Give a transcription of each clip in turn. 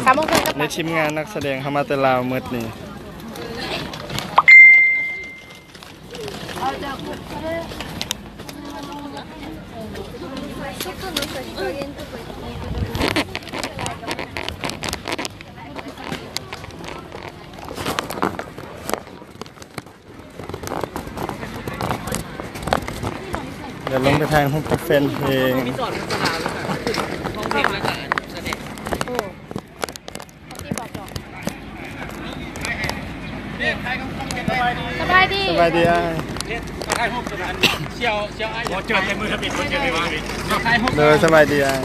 ສາມໂມງເຄິ່ງ ໃນທີມງານນັກສະແດງເຮົາມາແຕ່ລາວໝົດນີ້. ດຽວລົງໄປຖ່າຍຮູບກັບແຟນເພງ. ສະບາຍດີ ສະບາຍດີອ້າຍ. ໂດຍ ສະບາຍດີອ້າຍ.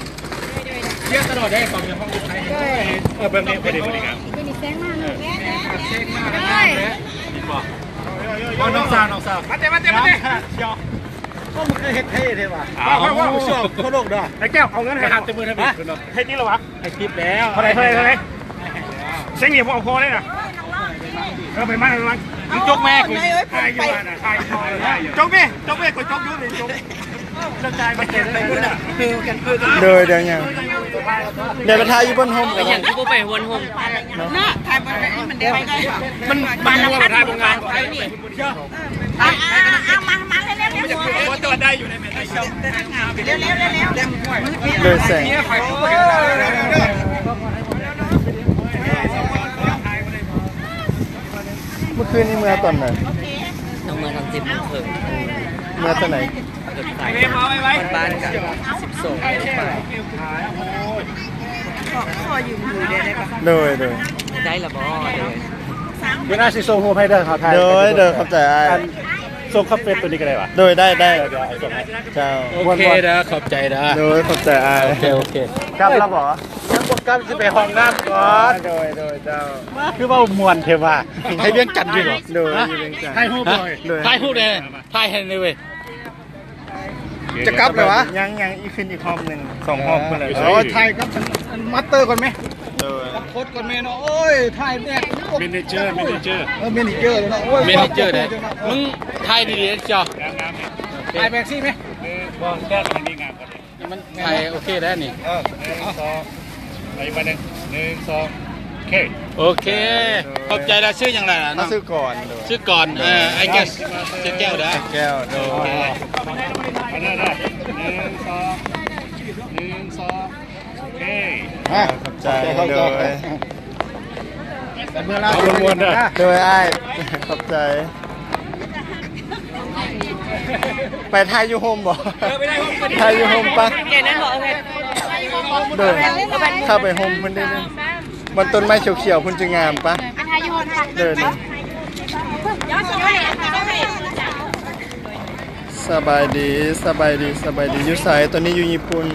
ນ້ອງສາວ ນ້ອງສາວ ມາເຕະ ມາເຕະ ມາເຕະ. ເຈົ້າ ກໍມັນຄືເຮັດເທ່ເດ້ວ່າ. ອ້າວ ເອົາ ເອົາ ເອົາ ເອົາ ເອົາ ເອົາ ໄອ້ແກ້ວ ເອົາເງິນໃຫ້ ຫາແຕ່ມື້ທຳອິດ ເນາະ ເຮັດຈິງລະວະ? ໃຫ້ທິບແລ້ວ. ເທົ່າໃດ ເທົ່າໃດ ເທົ່າໃດ? ເສັງນີ້ບໍ່ເອົາພໍເລີຍນະ. ເອີ ໄປມາ ໄປມາ. ມຶງຈົກແມ່ ກູ ຖ່າຍຢູ່ຫັ້ນນະ ຖ່າຍຢູ່. ຈົກແມ່ ຈົກແມ່ ກູຈົກຢູ່ນີ້ ຈົກ. ໂດຍ ດຽວຫຍັງ ດຽວໄປຖ່າຍຢູ່ບ່ອນຮົ່ມກັນ. ເປັນຫຍັງຄືບໍ່ໄປບ່ອນຮົ່ມ? ເນາະ ນະ ຖ່າຍບ່ອນນີ້ມັນໄດ້ ມັນ ມັນຮົ່ມ ຖ່າຍບໍ່ງາມ. ເອົາ ເອົາ ເອົາ ມາ ມາ ເລັວໆ ເລັວໆ ເລັວໆ ເລັວໆ ເລັວໆ ໂດຍແສງ. ເມື່ອຄືນນີ້ເມື່ອຕອນໃດ? ຕ້ອງເມື່ອຕອນສິບໂມງເຄິ່ງ. ເມື່ອຕອນໃດ? ບ້ານກະສິບສອງໂມງປາຍ. ຂໍ ຂໍຢືມມືໄດ້ ໄດ້ປະ? ໂດຍ ໂດຍ ໄດ້ລະບໍ? ໂດຍ ເວລາຊິສົ່ງຮູບໃຫ້ເດີ ເຮົາຖ່າຍ. ໂດຍ ໂດຍ ຂອບໃຈອ້າຍ. ອັນ ສົ່ງເຂົ້າເຟສໂຕນີ້ກໍໄດ້ຫວາ? ໂດຍ ໄດ້ ໄດ້ ດຽວອ້າຍສົ່ງໃຫ້. ເຈົ້າ ໂອເຄເດີ ຂອບໃຈເດີ. ໂດຍ ຂອບໃຈອ້າຍ. ໂອເຄ ໂອເຄ. ກັບແລ້ວບໍ? ຍັງບໍ່ກັບ ຊິໄປຫ້ອງນ້ຳກ່ອນ. ໂດຍ ໂດຍ ເຈົ້າ. ຄືເວົ້າມ່ວນແທ້ຫວາ? ໄທວຽງຈັນຢູ່ບໍ? ໂດຍ ຢູ່ວຽງຈັນ. ຖ່າຍຮູບເລີຍ ຖ່າຍຮູບແດ່ ຖ່າຍໃຫ້ແດ່ເວີຍ. ຈະກັບແລ້ວຫວາ? ຍັງ ຍັງອີກ ຂຶ້ນອີກຮອບໜຶ່ງ ສອງຮອບພຸ້ນແຫຼະ. ເອີ ຖ່າຍກັບມາສເຕີກ່ອນແມ. ໂດຍ ກັບໂຄດກ່ອນແມເນາະ. ໂອ້ຍ ຖ່າຍແດ່. ແມເນເຈີ ແມເນເຈີ ເອີ ແມເນເຈີເນາະ. ໂອ້ຍ ແມເນເຈີເດ້. ມຶງຖ່າຍດີໆ ເຈົ້າ. ງາມໆ ຖ່າຍແບບຊີ້ແມ. ບໍ່ ແຊກອັນນີ້ງາມກວ່ານີ້. ມັນຖ່າຍໂອເຄແລ້ວນີ້. ເອີ ໜຶ່ງ ສອງ ໄປ ໄປ ໜຶ່ງ ໜຶ່ງ ສອງ ໂອເຄ ໂອເຄ. ຂອບໃຈລະ. ຊື່ຫຍັງລະ? ເຮົາຊື່ກອນ. ໂດຍ ຊື່ກອນ. ເອີ ອ້າຍແກ້ວ ຊື່ແກ້ວເດີ ແກ້ວ. ໂດຍ ໂອເຄ ໄປເດີ ໜຶ່ງ ສອງ ໜຶ່ງ ສອງ ໂອເຄ. ອ່າ ຂອບໃຈ. ໂດຍ ເອົາມ່ວນໆເດີ. ໂດຍອ້າຍ ຂອບໃຈ. ໄປຖ່າຍຢູ່ຮົ່ມບໍ? ເອີ ໄປຖ່າຍຮົ່ມ ຖ່າຍຢູ່ຮົ່ມປະ. ໂດຍ ເຂົ້າໄປຮົ່ມເພິ່ນເດ້ ບ່ອນຕົ້ນໄມ້ຂຽວໆພຸ້ນຈະງາມປະ. ໄປຖ່າຍຢູ່ຮົ່ມປະ. ໂດຍ ໂດຍ. ສະບາຍດີ ສະບາຍດີ ສະບາຍດີ. ຢູ່ໃສ? ຕອນນີ້ຢູ່ຍີ່ປຸ່ນ.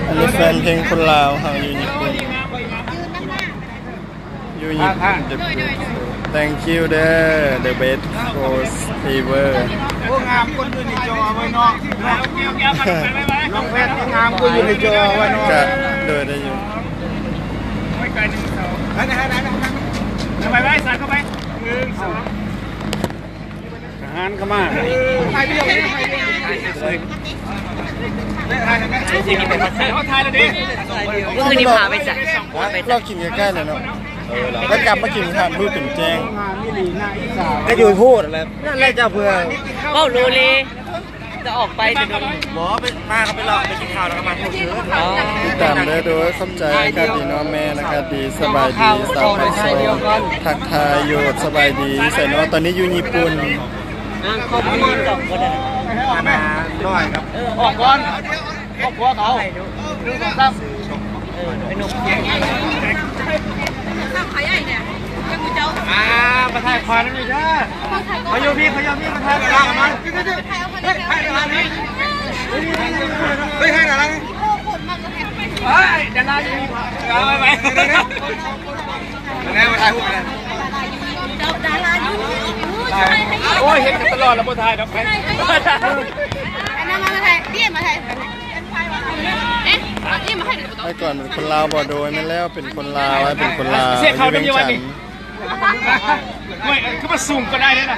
ອັນນີ້ແຟນເພງຄົນລາວເຮົາຢູ່ຍີ່ປຸ່ນ. ຢູ່ຍີ່ປຸ່ນ. Thank you ເດີ the best host ever. ໂອ້ ງາມກວ່າຢູ່ໃນຈໍເວີຍເນາະ. ນ້ອງແພດງາມກວ່າຢູ່ໃນຈໍເວີຍເນາະ. ກະໂດຍໄດ້ຢູ່. ໄປໄປໄປ ໃສ່ເຂົ້າໄປ ໜຶ່ງ ສອງ. ທະຫານເຂົ້າມາ. ເຮົາຖ່າຍແລ້ວເດ້. ມື້ຄືນນີ້ພາໄປໃສ? ລາວກິນໃກ້ໆແຫຼະເນາະ. ເອີ ລາວກັບມາກິນຮ້ານມື້ຈົນແຈ້ງ. ກໍຢູ່ໂພດແຫຼະ. ນັ້ນແຫຼະເຈົ້າເພື່ອນ. ເວົ້າໂລເລ. ຈະອອກໄປແຕ່ດົນ. ບໍ່ ໄປ ມາກໍໄປເລາະ ໄປກິນເຂົ້າແລ້ວກໍມາໂຮດເຊີ. ອໍ ຕິດຕາມເດີ. ໂດຍ ຂອບໃຈ. ອາກາດດີເນາະແມ່. ອາກາດດີ. ສະບາຍດີ ສາວປາກຊ່ອງ. ທັກທາຍຢູ່. ສະບາຍດີ. ຢູ່ໃສເນາະ? ຕອນນີ້ຢູ່ຍີ່ປຸ່ນ. ນາງຄອມມີສອງຄົນ. ອັນນ່າ ນ້ອຍຄັບ. ເອີ ອອກກ່ອນ. ຄອບຄົວເຂົາ. ໜຶ່ງ ສອງ ສາມ. ເອີ ເປັນນົກ. ອ່າ ມາຖ່າຍຄວາຍນຳນີ້ເດີ. ມາຢູ່ພີ້ ມາຢູ່ພີ້ ມາຖ່າຍຄວາຍນຳ. ເຮີ້ຍ ຖ່າຍໜ້າຫຼັງ. ເຮີ້ຍ ດາລາຢູ່ນີ້. ເອົາໄປ ໄປ. ແລ້ວມາຖ່າຍຮູບກັນ. ໂອ້ຍ ເຫັນກັນຕະຫຼອດແລ້ວບໍ່ຖ່າຍດອກ. ໄປ ອັນນັ້ນມາຖ່າຍ. ນີ້ມາຖ່າຍ. ເອ໊ະ ນີ້ມາໃຫ້ ໄອ້ກອນເປັນຄົນລາວບໍ່? ໂດຍ ແມ່ນແລ້ວ ເປັນຄົນລາວ ເປັນຄົນລາວ. ເສຍເຂົ້າຢູ່ວຽງຈັນ. ໂອ້ຍ ຄືວ່າສູງກໍໄດ້ເດ້ນະ.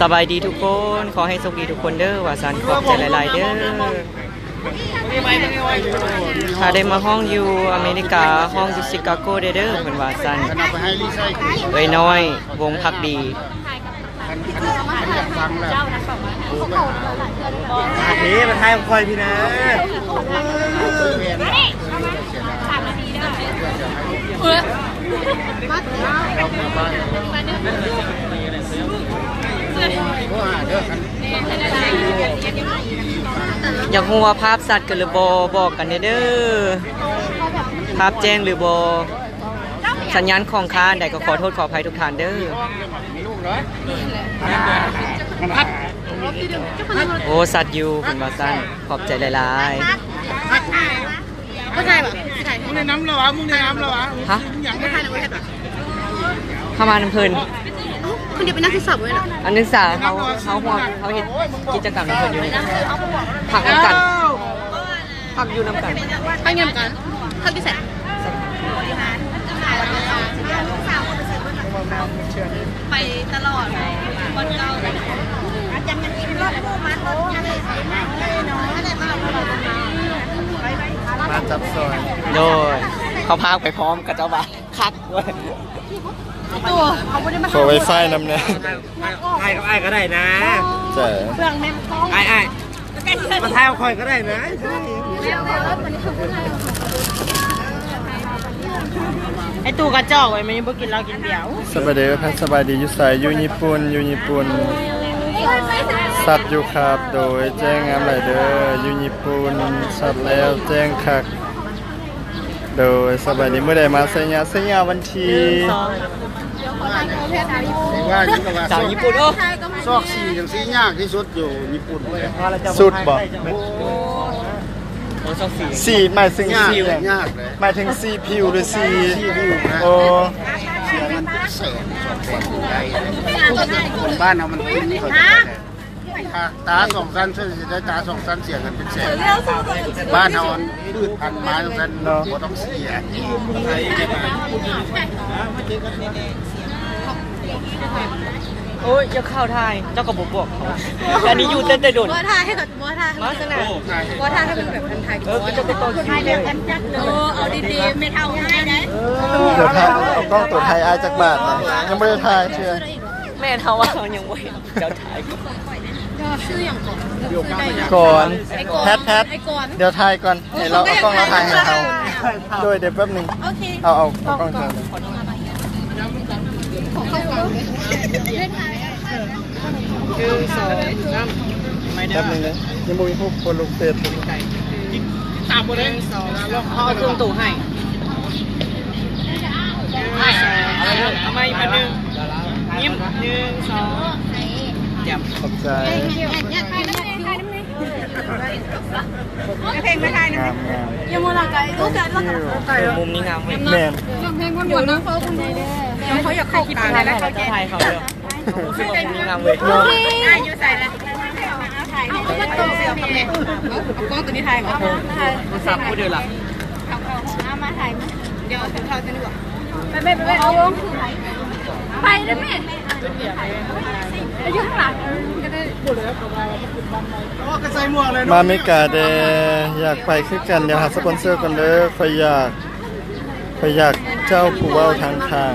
ສະບາຍດີທຸກຄົນ ຂໍໃຫ້ໂຊກດີທຸກຄົນເດີ ວ່າຊັ້ນ. ຂອບໃຈຫຼາຍໆເດີ. ຖ້າໄດ້ມາຮ້ອງຢູ່ອາເມລິກາ ຮ້ອງຢູ່ຊິກາໂກເດີ ເພິ່ນວ່າຊັ້ນ. ເອື້ອຍນ້ອຍ ວົງພັກດີ. ມາພີ້ ມາຖ່າຍກັບຂ້ອຍພີ້ນະ. ຢາກຮູ້ວ່າພາບຊັດກັນຫຼືບໍ່ ບອກກັນແດ່ເດີ. ພາບແຈ້ງຫຼືບໍ່ ສັນຍານຂ້ອງຄ້າອັນໃດກໍຂໍໂທດຂໍອະໄພທຸກທ່ານເດີ. ໂອ້ ຊັດຢູ່ ເພິ່ນວ່າຊັ້ນ. ຂອບໃຈຫຼາຍໆ. ບໍ່ຖ່າຍຫວາ? ຊິຖ່າຍ ມຶງໄດ້ນຳລາວຫວາ? ມຶງໄດ້ນຳລາວຫວາ? ຮະ? ບໍ່ຖ່າຍນຳເພິ່ນຫວາ? ເຂົ້າມານຳເພິ່ນ. ເອົ້າ ຄົນດຽວເປັນນັກສຶກສາບໍ່ແມ່ນຫວາ? ອັນນັກສຶກສາເຮົາ ເຮົາຮ່ວມ ເຮົາເຮັດກິດຈະກຳນຳເພິ່ນຢູ່ນີ້ ພັກນຳກັນ. ເອົ້າ ພັກຢູ່ນຳກັນ. ພັກຢູ່ນຳກັນ. ພັກຢູ່ໃສ? ໄປຕະຫຼອດ ບ່ອນເກົ່າ. ມາຈັບຊ່ອຍ. ໂດຍ ເຂົາພາໄປພ້ອມຂະເຈົ້າວ່າຄັກເວີຍ. ໂຕ ເຂົາບໍ່ໄດ້ມາ ຂໍໄວຟາຍນຳແດ່. ຖ່າຍກັບອ້າຍກໍໄດ້ນະ. ເຈົ້າ ເບື້ອງແມ່ນກ້ອງ. ອ້າຍ ອ້າຍ ມາຖ່າຍກັບຂ້ອຍກໍໄດ້ນະ. ໄອ້ຕູ້ກະຈອກເວີຍ ມັນຍັງບໍ່ກິນເຫຼົ້າກິນເບຍ. ສະບາຍດີ ສະບາຍດີ. ຢູ່ໃສ? ຢູ່ຍີ່ປຸ່ນ ຢູ່ຍີ່ປຸ່ນ. ຊັດຢູ່ຄັບ. ໂດຍ ແຈ້ງງາມຫຼາຍເດີ ຢູ່ຍີ່ປຸ່ນ. ຊັດແລ້ວ ແຈ້ງຄັກ. ໂດຍ ສະບາຍດີ. ມື້ໃດມາໄຊຍະ? ໄຊຍະວັນທີ ໜຶ່ງ ສອງ ວ່າຫຍັງກໍວ່າ ສາວຍີ່ປຸ່ນ. ໂອ້ ຊອກສີຈັ່ງຊີ້ຍາກທີ່ສຸດຢູ່ຍີ່ປຸ່ນ. ສຸດບໍ່? ໂອ້ ຊອກສີ ສີໝາຍເຖິງ ຍາກ ສີ ຍາກເລີຍ. ໝາຍເຖິງສີຜິວຫຼືສີ ສີຜິວນະ. ໂອ້ ເສຍເງິນເປັນແສນ ສອງແສນໄດ້. ຄົນບ້ານເຮົາມັນ ຕາສອງຊັ້ນ ສ່ວນຊິໄດ້ຕາສອງຊັ້ນ ເສຍເງິນເປັນແສນ. ບ້ານເຮົາອັນພືດພັນມາຈັ່ງຊັ້ນ ເນາະ ບໍ່ຕ້ອງເສຍ. ໂອ້ຍ ຢ່າເຂົ້າຖ່າຍ ເຈົ້າກໍບໍ່ບອກເຂົາ. ອັນນີ້ຢູ່ແຕ່ ແຕ່ດົນ ບໍ່ຖ່າຍໃຫ້ເຂົາ ບໍ່ຖ່າຍໃຫ້ ມາຊັ້ນນະ ບໍ່ຖ່າຍໃຫ້ມັນແບບທັນຖ່າຍ. ເອີ ເຈົ້າກໍຕໍ່ຄິວເລີຍ. ໂອ້ ເອົາດີໆ ແມ່ເຖົ້າງ່າຍໄດ໋. ເອີ ດຽວຖ່າຍ ເອົາກ້ອງຕົວໄທອ້າຍຈັກບາດນະ ຍັງບໍ່ໄດ້ຖ່າຍເທື່ອ. ແມ່ເຖົ້າວ່າເຮົາຍັງບໍ່ເຫັນເຈົ້າຖ່າຍ. ຊື່ຫຍັງເກາະ? ກ່ອນ ໄອ້ກ່ອນ ແພັດ ແພັດ ໄອ້ກ່ອນ. ດຽວຖ່າຍກ່ອນ ໃຫ້ລາວເອົາກ້ອງລາວຖ່າຍໃຫ້ເຮົາ. ໂດຍ ດຽວແປັບໜຶ່ງ. ໂອເຄ ເອົາ ເອົາກ້ອງຖ່າຍ. ໜຶ່ງ ສອງ ສາມ ແປັບໜຶ່ງເດີ ຍັງບໍ່ມີຮູບໂພສລົງເຟສ. ຕາມບໍ່ໄດ້ ໜຶ່ງ ສອງ ສາມ ເອົາເຄື່ອງໂຕໃຫ້. ເອົາໃໝ່ ມາໜຶ່ງ ຍິ້ມ ໜຶ່ງ ສອງ ແຈ່ມ. ຂອບໃຈ. ເພງມາຖ່າຍນຳ. ງາມໆ ຢ່າມົວລະໄກ ເອີ ມຸມນີ້ງາມເວີຍ. ແມ່ນ ເພງມ່ວນໆນະ. ເຂົາຢາກເຂົ້າຕາແລ້ວ ເຂົາແກ່. ຖ່າຍເຂົາເດີ ມຸມນີ້ງາມເວີຍ. ອ້າຍຢູ່ໃສລະ? ຖ່າຍ ເອົາກ້ອງຕົວນີ້ຖ່າຍ. ໂທລະສັບຜູ້ເດີລະ. ເອົາ ເອົາ ເອົາ ມາຖ່າຍມາ. ດຽວເອົາເຂົ້າຕົວນີ້. ໄປແມ່ ໄປແມ່ ໄປເດີແມ່. ໄປຢູ່ຂ້າງຫຼັງກໍໄດ້. ມາເມກາແດ່ ຢາກໄປຄືກັນ. ດຽວຫາສະປອນເຊີກ່ອນເດີ. ຂ້ອຍຢາກ ຂ້ອຍຢາກເຈົ້າຜູ້ເວົ້າທາງຂ້າງ.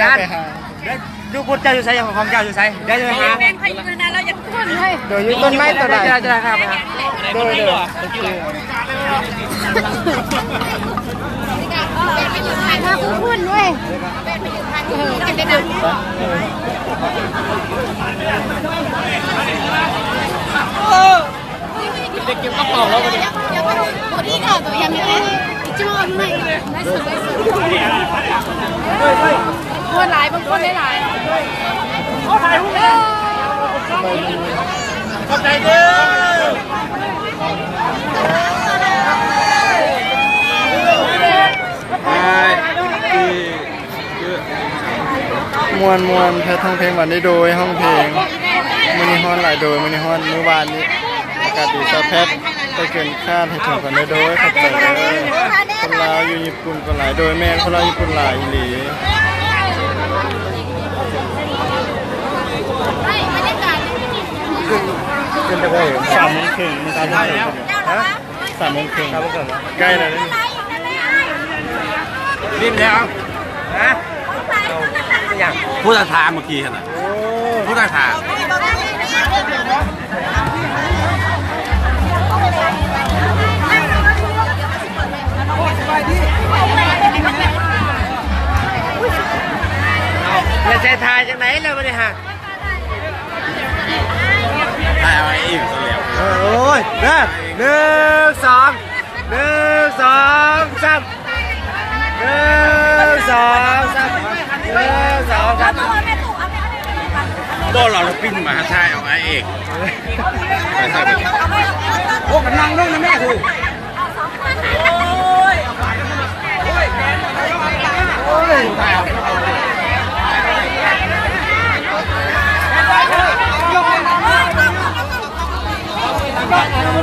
ຈານ ໄປຫາ ຢູ່ພຸ້ນ ເຈົ້າຢູ່ໃສ? ຂອງເຈົ້າຢູ່ໃສ? ດຽວຈະໄປຫາ ແມ່ນ ຂ້ອຍຢູ່ນະ ລາວຢາກ ໂດຍ ຢູ່ຕົ້ນໄມ້ໂຕໃດ? ໂດຍ ໂດຍ ໂດຍ ໂອເຄ ຫາຜູ້ພຸ້ນເວີຍ ເອີ ໄປນຳ ເດັກເກັບກະເປົາແລ້ວບັດນີ້ ຄົນຫຼາຍ ເບິ່ງຄົນຫຼາຍໆ ຂໍຖ່າຍຮູບແດ່ ຂອບໃຈເດີ ມ່ວນໆ ແພັດຮ້ອງເພງບັດນີ້ໂດຍ ຮ້ອງເພງ ມື້ນີ້ຮ້ອນຫຼາຍໂດຍ ມື້ນີ້ຮ້ອນ ມື້ວານນີ້ອາກາດດີ ສາວແພັດໄປເກີນຄາດ ໃຫ້ຂອງຂວັນໄດ້ໂດຍ ຂອບໃຈເດີ ຄົນລາວຢູ່ຍີ່ປຸ່ນກໍຫຼາຍໂດຍ ແມ່ນ ຄົນລາວຢູ່ຍີ່ປຸ່ນຫຼາຍອີ່ຫຼີ. สามโมงครึ่ง มันจะได้ ฮะ สามโมงครึ่ง ใกล้แล้วนี่ รีบแล้ว ฮะ ผู้ท้าทายเมื่อกี้หั่นน่ะ ผู้ท้าทาย แล้วใช้ทายจังไหนแล้วบ่ได้ฮะ ถ่ายเอาไอ้อิ่มซะแล้ว เออ โอ้ย เด้อ หนึ่ง สอง หนึ่ง สอง สาม หนึ่ง สอง สาม หนึ่ง สอง สาม บ่ เราปิ้นมาถ่ายเอาไอ้เอก โอ้ กำลังลงนะแม่ โอ้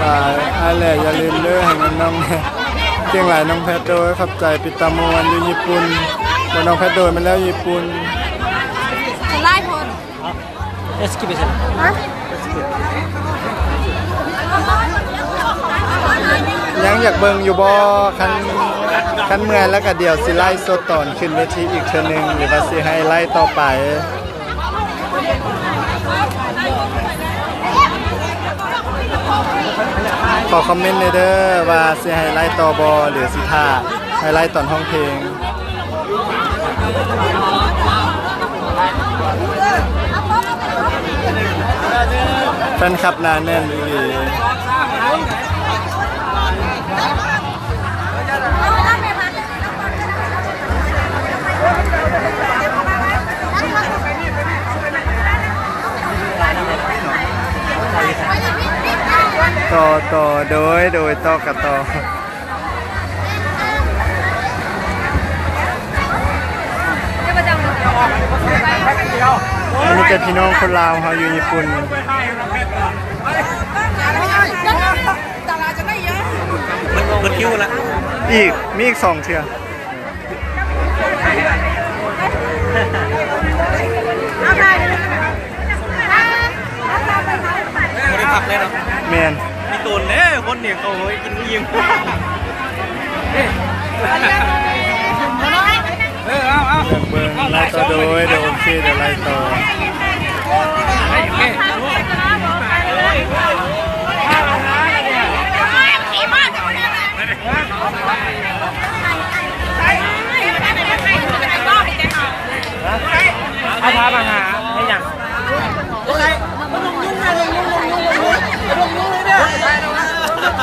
ຫຼາຍ ອ້າຍແຫຼະ ຢ່າລືມເດີ ໃຫ້ເງິນນ້ອງແດ່ ເກັ່ງຫຼາຍນ້ອງແພດໂດຍ ຂອບໃຈ ປິດຕາມ່ວນຢູ່ຍີ່ປຸ່ນ ບໍ່ ນ້ອງແພດໂດຍ ແມ່ນແລ້ວຍີ່ປຸ່ນ ຫຼາຍຄົນ. ฮะ? ຍັງຢາກເບິ່ງຢູ່ບໍ່? ຄັນ ຄັນເມື່ອຍແລ້ວກະດຽວຊິໄລຟ໌ສົດຕອນຂຶ້ນເວທີອີກເທື່ອໜຶ່ງ ຫຼືວ່າຊິໃຫ້ໄລຟ໌ຕໍ່ໄປ. ຂໍຄອມເມັນແດ່ເດີວ່າຊິໃຫ້ໄລຟ໌ຕໍ່ບໍ່ ຫຼືຊິຖ້າໃຫ້ໄລຟ໌ຕອນຮ້ອງເພງ. ແຟນຄລັບໜາແໜ້ນອີ່ຫຼີ. ຕໍ່ ຕໍ່ ໂດຍ ໂດຍ ຕໍ່ກັນຕໍ່. ອັນນີ້ເປັນພີ່ນ້ອງຄົນລາວເຮົາຢູ່ຍີ່ປຸ່ນ ເບິດຄິວລະ ອີກ ມີອີກສອງເທື່ອ. ບໍ່ໄດ້ພັກເລີຍເນາະ ແມ່ນ ມີໂຕນແດ່ຄົນນີ້ ເຂົາກິນບໍ່ອີ່ມ ເອີ ເອົາ ເອົາ ເບິ່ງໄລຟ໌ຕໍ່ໂດຍ ໂດຍ ໂອເຄ ດຽວໄລຟ໌ຕໍ່. ເອົາພາມາຫາເຮັດຫຍັງ?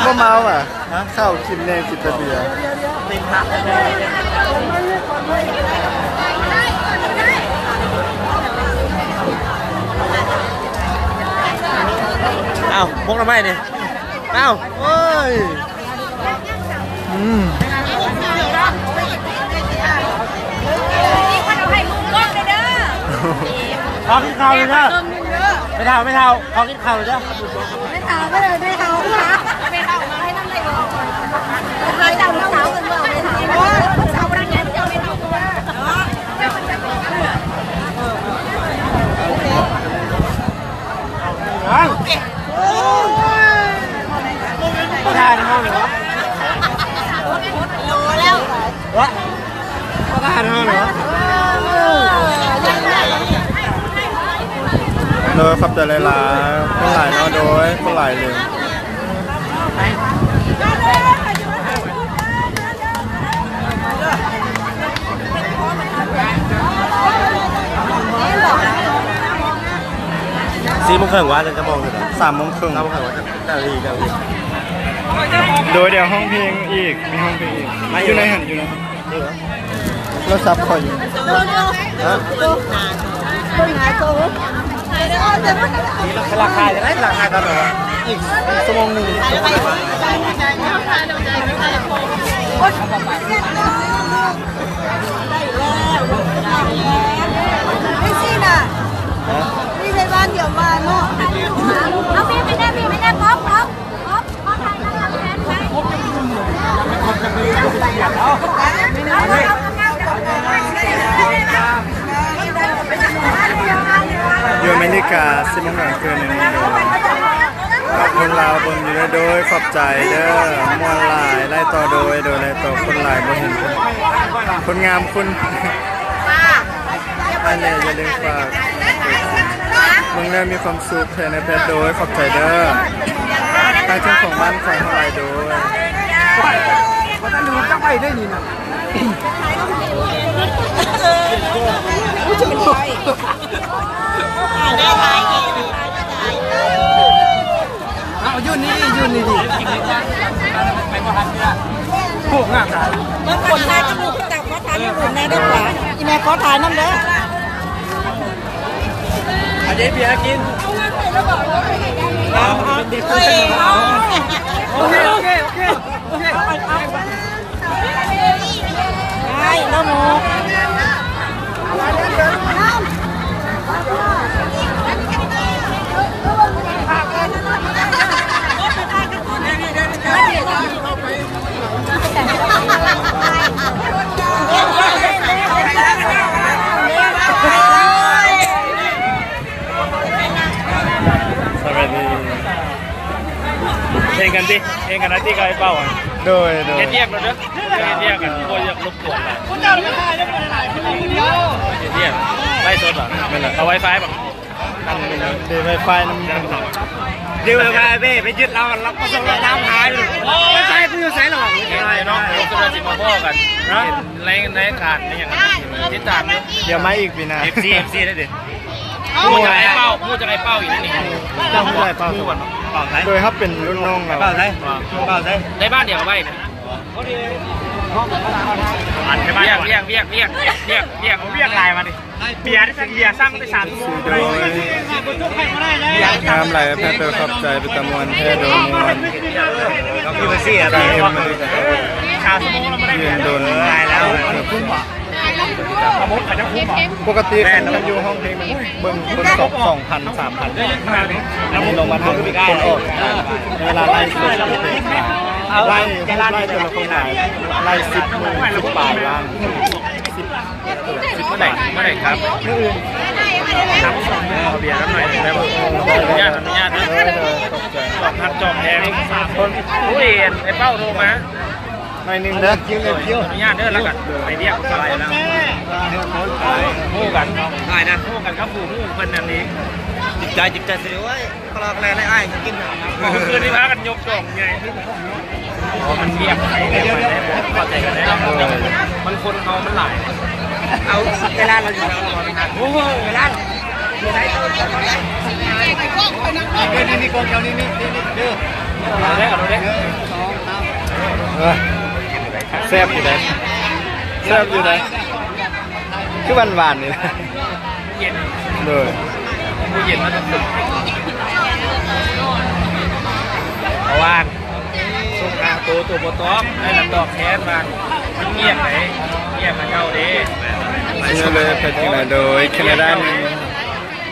ບໍ່ເມົາຫວາ? ຮະ? ເຂົ້າກິນແດ່ກິນແຕ່ເບຍ. ອ້າວ ໝົກໜໍ່ໄມ້ນີ້. ອ້າວ ໂອ້ຍ ອືມ ຂໍກິນເຂົ້າເດີ ແມ່ເຖົ້າ ແມ່ເຖົ້າ ຂໍກິນເຂົ້າເດີ ແມ່ເຖົ້າ ແມ່ເຖົ້າ ແມ່ເຖົ້າ ແມ່ເຖົ້າ ມາໃຫ້ນຳໄດ້ບໍ່? ໃຫ້ນຳ ແມ່ເຖົ້າ ເພິ່ນວ່າແມ່ເຖົ້າ ເອີ ເພິ່ນເອົາໄປນຳແມ່ເຖົ້າ ແມ່ເຖົ້າ ປະທານເຮົາເນາະ ປະທານເຮົາເນາະ ໂດຍ ຂອບໃຈຫຼາຍໆ ຄົນຫຼາຍເນາະ ໂດຍ ຄົນຫຼາຍເລີຍ. ສີ່ໂມງເຄິ່ງຫວາ ຈັກໂມງ? ສາມໂມງເຄິ່ງ ສາມໂມງເຄິ່ງຫວາ ຈັກນາທີ ຈັກນາທີ? ໂດຍ ດຽວຮ້ອງເພງອີກ ມີຮ້ອງເພງອີກ ຢູ່ໃນຫັ້ນ ຢູ່ໃນຫັ້ນ. ໂທລະສັບຂ້ອຍຢູ່ ຮະ? ລາຄາຈັ່ງໃດ? ລາຄາຕອນໃດ? ອີກຊົ່ວໂມງໜຶ່ງ. ຮະ? ຢູ່ອາເມລິກາ ສິບໂມງກາງຄືນນີ້. ລາວເບິ່ງຢູ່ເດີ ໂດຍ ຂອບໃຈເດີ ມ່ວນຫຼາຍ ໄລ່ຕໍ່ ໂດຍ ໂດຍ ໄລ່ຕໍ່ ຄົນຫຼາຍ ບໍ່ເຫັນຄົນ ຄົນງາມຄຸນ ອັນນີ້ຢ່າລືມຝາກເບິ່ງແລ້ວມີຄວາມສຸກແທ້ນະແພດ ໂດຍ ຂອບໃຈເດີ ທາງເຈົ້າຂອງບ້ານຂອງເຮົາຫຼາຍ ໂດຍ ບໍ່ທັນຮູ້ຈັກໄປໄດ້ນີ້ນະ. ເອົາ ຢືນນີ້ດີ ຢືນນີ້ດີ ໂອ້ ງາມຫຼາຍ ເບິ່ງ ຂໍຖ່າຍນຳລູກ ເຈົ້າຂໍຖ່າຍນຳລູກແດ່ເດີ ອີ່ແມ່ຂໍຖ່າຍນຳເດີ ອັນນີ້ເບຍກິນ ເອົາ ເອົາ ເອົາ ໂອເຄ ໂອເຄ ໂອເຄ ໂອເຄ ເອົາໄປ ເອົາໄປ ໄດ້ແລ້ວໝູ່ ສະບາຍດີ. ເຮັດກັນຕິ ເຮັດກັນນະຕິ ກັບໄອ້ເປົ້າ ໂດຍ ໂດຍ ເຮັດວຽກໂລດເດີ ເຮັດວຽກກັນ ບໍ່ຢາກລົບກວນຫຼາຍ ເຮັດວຽກ ໄລຟ໌ສົດຫວາ ແມ່ນລະ ເອົາໄວຟາຍບໍ່ ອັນເດໄວຟາຍນຳ ເດໄວຟາຍເບ້ ໄປຍຶດລາວ ລາວກໍສົ່ງລາວຕາມຫາຢູ່ ໄວຟາຍກູຢູ່ໃສລະຫວາ ເນາະ ສົມມຸດວ່າຊິມາພໍ້ກັນ ໃນ ໃນການ ໃນຫຍັງ ຕິດຕາມຢູ່ ດຽວມາອີກປີໜ້າ ເອັຟຊີ ເອັຟຊີໄດ້ເດ ຮູ້ຈັກໄອ້ເປົ້າ ຮູ້ຈັກໄອ້ເປົ້າອີກນີ້ ເຈົ້າຮູ້ໄອ້ເປົ້າ ເປັນລຸ້ນນ້ອງລາວ ເປົ້າໃສ ເປົ້າໃສ ໃນບ້ານດຽວກັນໄວ້ ວຽກ ວຽກ ວຽກ ວຽກ ວຽກ ວຽກ ວຽກຫຼາຍວ່ານີ້ ເບຍ ເບຍສັ່ງໄປສາມຊົ່ວໂມງ ງາມຫຼາຍແພດເດີ ຂອບໃຈ ເປັນຕາມ່ວນແທ້ ໂດຍມ່ວນ ຢູ່ເຊີຍ ສາມຊົ່ວໂມງແລ້ວບໍ່ໄດ້ ຢືນດົນ ຕາຍແລ້ວ ປົກກະຕິຄັນຢູ່ຫ້ອງເພງ ເບິ່ງຄົນສອງພັນ ສາມພັນ ອັນນີ້ລົງມາທາງຄົນອອກ ເວລາໄລຟ໌ສົດ ໄລຟ໌ ໄລຟ໌ແຕ່ລະຄົນຫຼາຍ ໄລຟ໌ ສິບ ສິບປາຍລ້ານ ສິບ ສິບປາຍ ບໍ່ໄດ້ ບໍ່ໄດ້ຄັບ ມື້ອື່ນ ເອົາເບຍນຳໜ້ອຍໜຶ່ງໄດ້ບໍ່ ອະນຸຍາດ ອະນຸຍາດເດີ ຈອກຮັກຈອກແພງ ໂອ້ຍ ໄອ້ເປົ້າໂທມາ ໜ້ອຍໜຶ່ງເດີ ຄິວເລີຍ ຄິວ ອະນຸຍາດເດີ ແລ້ວກໍໄປວຽກ ໄປແລ້ວ ຮູ້ກັນ ງ່າຍນະ ຮູ້ກັນກັບຜູ້ຮູ້ເພິ່ນນັ້ນເອງ ຈິດໃຈ ຈິດໃຈຊິເດ້ອ ໂອ້ຍ ປະຫຼອກແລໃນອ້າຍກິນ ຄືນນີ້ພາກັນຍົກຈອງໃຫຍ່ ອໍ ມັນວຽກ ເຂົ້າໃຈກັນໄດ້ ມັນຄົນເຮົາມັນຫຼາຍ ເອົາ ເວລາເຮົາຢູ່ ໂອ້ໂຫ ເວລາ ເດີ ນີ້ ນີ້ ກົງແຖວນີ້ ນີ້ ນີ້ ນີ້ ເດີ ເອົາເດີ ເອົາເດີ ເອີ ແຊບຢູ່ໃດ ແຊບຢູ່ໃດ ຄືຫວານໆ ນີ້ ເຢັນ ໂດຍ ບໍ່ເຢັນມາຕັ້ງແຕ່ ເມື່ອວານ ສົ່ງຫາໂຕ ໂຕບໍ່ຕອບ ໃຫ້ລະຕອບແທນວ່າ ມັນງຽບໄດ໋ ງຽບນຳເຈົ້າເດ້ ນີ້ເລີຍ ເປັນຈັ່ງໃດ ໂດຍ ແຄນາດາ ໜຶ່ງ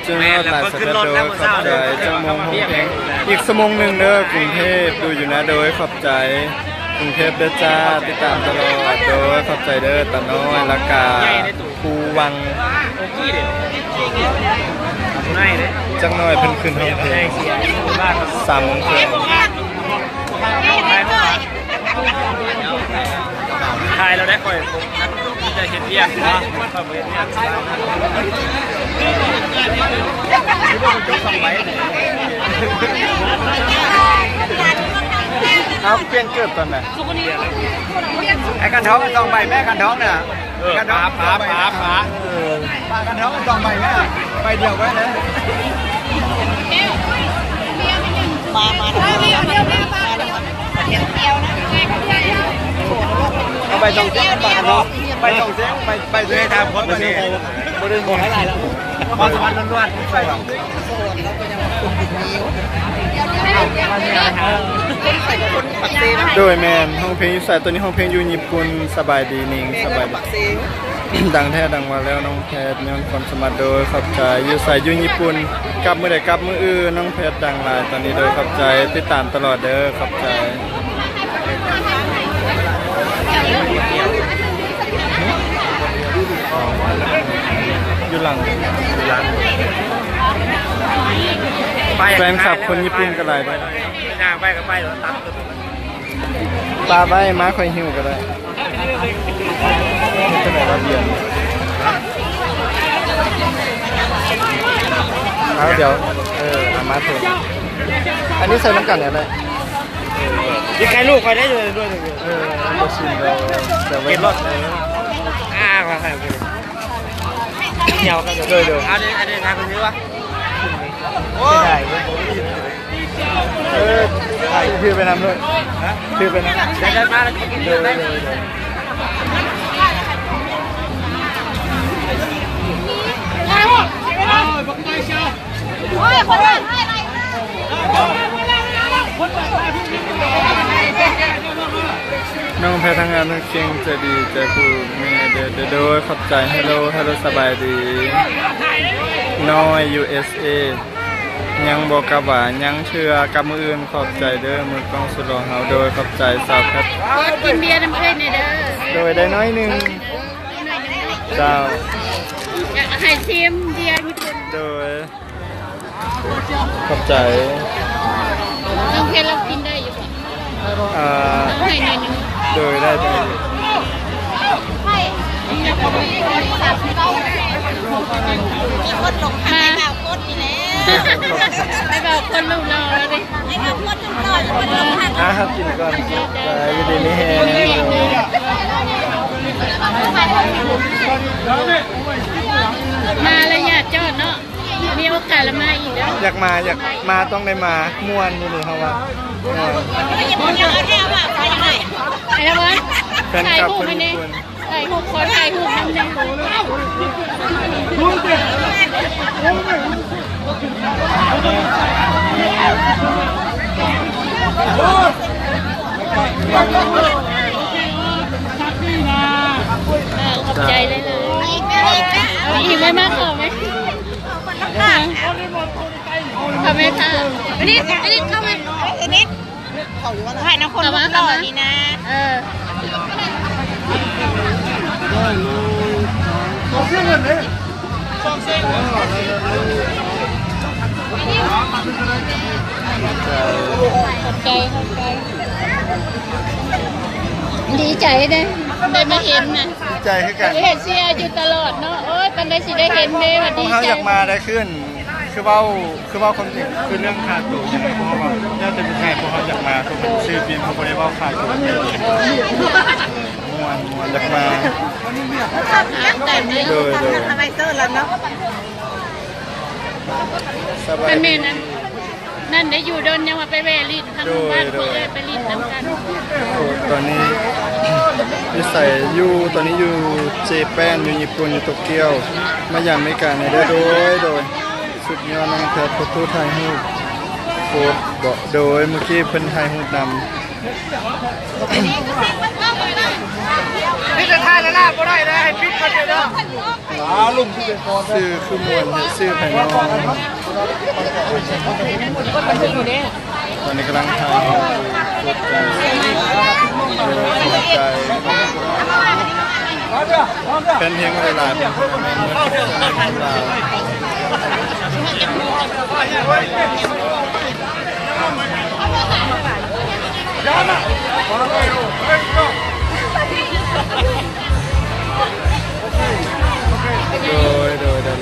ເຈົ້າຍອດຫຼາຍສະເຕັດ ໂດຍ ຂອບໃຈ ຈັກໂມງ ໂຮງເພງ ອີກຊົ່ວໂມງໜຶ່ງເດີ ກຸງເທບ ດູຢູ່ນະ ໂດຍ ຂອບໃຈ ກຸງເທບເດີຈ້າ ຕິດຕາມຕະຫຼອດ ໂດຍ ຂອບໃຈເດີ ຕານ້ອຍ ລະກາ ພູວັງ ຈັກໜ້ອຍເພິ່ນຂຶ້ນຮ້ອງເພງ ສາມໂມງເຄິ່ງ ຖ່າຍແລ້ວໄດ້ ຂ້ອຍ ຈະເຮັດວຽກ ຂ້ອຍບໍ່ເຮັດວຽກ ເອົາ ປ່ຽນເກີບຕອນໃດ ໄອ້ຄັນທອງສອງໃບແມ່ ຄັນທອງນະ ເອີ ປາ ປາ ປາ ປາ ເອີ ປາຄັນທອງສອງໃບແມ່ ໃບດຽວໄວ້ເລີຍ ມາ ມາ ເອົາໃບສອງເຊງ ປາຄັນທອງ ໃບສອງເຊງ ໃບ ໃບເຊງ ຖາມຄົນ ບໍ່ໄດ້ ບໍ່ໄດ້ ບໍ່ໃຫ້ຫຼາຍແລ້ວ ຄວາມສາມາດລ້ວນໆ ໃສ່ ໂດຍ ແມ່ນ ຮ້ອງເພງຢູ່ໃສ? ຕອນນີ້ຮ້ອງເພງຢູ່ຍີ່ປຸ່ນ. ສະບາຍດີນິງ ສະບາຍດີ ດັງແທ້ ດັງວ່າແລ້ວ ນ້ອງແພດ ຍ້ອນຄວາມສາມາດ. ໂດຍ ຂອບໃຈ. ຢູ່ໃສ? ຢູ່ຍີ່ປຸ່ນ. ກັບມື້ໃດ? ກັບມື້ອື່ນ. ນ້ອງແພດດັງຫຼາຍຕອນນີ້. ໂດຍ ຂອບໃຈ ຕິດຕາມຕະຫຼອດເດີ ຂອບໃຈ. ຢູ່ຫຼັງ ຢູ່ຫຼັງ. ແຟນຄລັບຄົນຍີ່ປຸ່ນກໍຫຼາຍເດ້. ຍ່າງໄປກໍໄປແລ້ວ ຕັດ ປາໄວ້ ມາຂ້ອຍຫິ້ວກໍໄດ້. ເຮັດຈັ່ງໃດວະ ບຽນ ເອົາ ດຽວ ເອີ ເອົາມາເຖິງ ອັນນີ້ໃສ່ນຳກັນກໍໄດ້. ຊິໃກ້ລູກຂ້ອຍໄດ້ຢູ່ ດ້ວຍໜຶ່ງ. ເອີ ບໍ່ຊິນດອກ ແຕ່ວ່າ ເກັບລົດ ເອີ ອ່າ ຂ້ອຍໃຫ້ ດຽວ ໂດຍ ໂດຍ ອັນນີ້ ອັນນີ້ທາງຄືວ່າ ໂອ້ຍ ເອີ ຖືໄປນຳໂລດ ຖືໄປນຳ ໄດ້ ໄດ້ມາແລ້ວ ໂດຍ ໂດຍ ໂດຍ. ນ້ອງແພທັງງາມທັງເກັ່ງ ໃຈດີ ໃຈຜູ້ແມ່ເດີ ໂດຍ ໂດຍ ຂອບໃຈ. ເຮໂລ ເຮໂລ ສະບາຍດີ ນ້ອຍ ຢູເອສເອ ຍັງບໍ່ກັບຫວາ? ຍັງເທື່ອ ກັບມື້ອື່ນ. ຂອບໃຈເດີ ມືກ້ອງສຸດຫຼໍ່ເຮົາ. ໂດຍ ຂອບໃຈສາວແພັດ. ໂອດກິນເບຍນຳເອື້ອຍແດ່ເດີ. ໂດຍ ໄດ້ໜ້ອຍໜຶ່ງ ເຈົ້າ. ຢາກໃຫ້ຊີມເບຍຍີ່ປຸ່ນ. ໂດຍ ຂອບໃຈ. ນ້ອງເພັດລາວກິນໄດ້ຢູ່ບໍ່? ອ່າ ໃຫ້ໜ້ອຍໜຶ່ງ. ໂດຍ ໄດ້ ໄດ້ຢູ່. ມີຄົນຫຼົງຮັກໃຫ້ບ່າວໂຄດນີ້ແຫຼະ ໃຫ້ບ່າວໂຄດຫຼຸ້ມຫຼໍ່ແລ້ວເດ້ ໃຫ້ບ່າວໂຄດຫຼຸ້ມຫຼໍ່ ມີຄົນຫຼົງຮັກ. ອ່າ ເຮົາກິນກ່ອນ. ເຈົ້າ ເຈົ້າ ຢູ່ດີມີແຮງ. ມາລະຢ່າຈອດເນາະ. ມີໂອກາດລະມາອີກເດີ. ຢາກມາ ຢາກມາ ຕ້ອງໄດ້ມາ. ມ່ວນຢູ່ນີ້ເຮົາວ່າ ມ່ວນ. ໄອ້ລະວັນ ແຟນຄລັບຄົນຍີ່ປຸ່ນ ຖ່າຍຮູບ ຂໍຖ່າຍຮູບນຳແດ່. ຂອບໃຈຫຼາຍໆ. ເອົາອີກໄວ້ ມາຂໍໄໝ? ເຂົ້າໄໝ? ອັນນີ້ ອັນນີ້ເຂົ້າໄໝ? ອັນນີ້ເຂົ້າຢູ່ວ່າ ຖ່າຍນຳຄົນຮູບຫຼໍ່ນີ້ນະ. ເອີ ຂອບໃຈ ຂອບໃຈ. ດີໃຈເດ້ ໄດ້ມາເຫັນນະ. ດີໃຈຄືກັນ. ເຫັນເຊຍຢູ່ຕະຫຼອດເນາະ. ໂອ້ຍ ປານໃດຊິໄດ້ເຫັນເດ້ ວ່າດີໃຈ. ພວກເຮົາຢາກມາໄດ້ຂຶ້ນ ຄືເວົ້າ ຄືເວົ້າຄວາມຈິງ ຄືເລື່ອງຄ່າໂຕນີ້ ເພາະວ່າແລ້ວແຕ່ຜູ້ໃຫຍ່ ພວກເຮົາຢາກມາ ຄືເປັນສິລະປິນ ເຮົາບໍ່ໄດ້ເວົ້າຄ່າໂຕ. ມ່ວນ ມ່ວນ ຢາກມາ. ໂດຍ ໂດຍ ສະບາຍດີ. ນັ້ນໄດ້ຢູ່ດົນ ຍັງວ່າໄປແວ່ຫຼິ້ນທາງບ້ານເພິ່ນເລີຍ ໄປຫຼິ້ນນຳກັນ. ໂອ້ ຕອນນີ້ຢູ່ໃສ? ຢູ່ ຕອນນີ້ຢູ່ເຈແປນ ຢູ່ຍີ່ປຸ່ນ ຢູ່ໂຕກຽວ ມາຢາມອາເມລິກາແດ່ເດີ. ໂດຍ ໂດຍ ສຸດຍອດ ນ້ອງແພດ ໂພສຮູບຖ່າຍຮູບ ໂພສເບາະ. ໂດຍ ມື້ກີ້ເພິ່ນຖ່າຍຮູບນຳ. ມີແຕ່ຖ່າຍໜ້າບໍ່ໄດ້ເດີ ໃຫ້ປິດກ່ອນເດີ. ອ່າ ລຸງທີ່ເປັນກອນ ຊື່ຄືມ່ວນ ຊື່ໃຜເນາະ? ຕອນນີ້ກຳລັງຖ່າຍຮູບຢູ່ ກົດໃຈ ໃຈ ແຟນເພງຫຼາຍໆ ເພິ່ນ ໂດຍ ໂດຍ ໂດຍ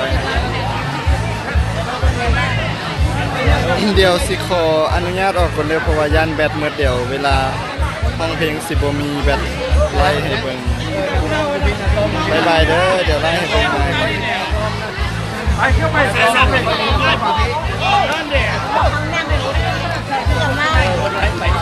ດຽວຊິຂໍອະນຸຍາດອອກກ່ອນເດີ ເພາະວ່າຢ້ານແບັດໝົດ ດຽວເວລາຮ້ອງເພງຊິບໍ່ມີແບັດໄລ່ໃຫ້ເບິ່ງ. ບາຍບາຍເດີ ດຽວໄລ່ໃຫ້ເບິ່ງໃໝ່.